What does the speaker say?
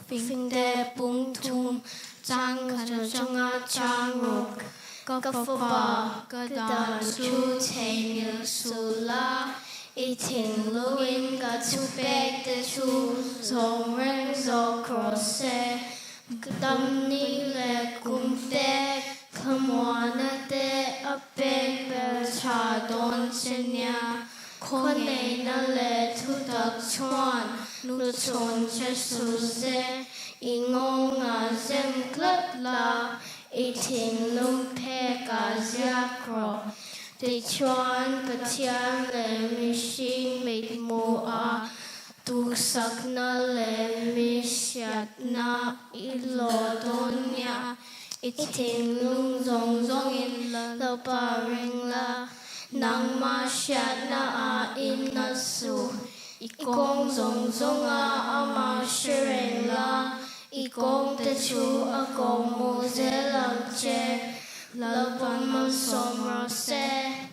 Thufingte pung thum chang khat atanga chang ruk. Ka fapa, ka dan chu theihnghilh suh la, i thinlungin ka thupek te chu zawm reng zawk rawh se. Ka damni leh kumte thlamuana te a pek ber tha dawn che nia. Khawneihna leh thutak chuan nuchhawn che suh se, i ngawngah zem tlat la, i thinlung phekah ziak rawh. Tichuan, Pathian leh mihring mithmuhah duhsakna leh mihriatna i hlawh dawn nia. I thinlung zawng zawngin Lalpa ring la, nangmah hriatna ah i na suh. I kawng zawng zawnga amah hre reng la, i kawngte chu a kawhhmuh zel ang che. Lalpa malsawm rawh se.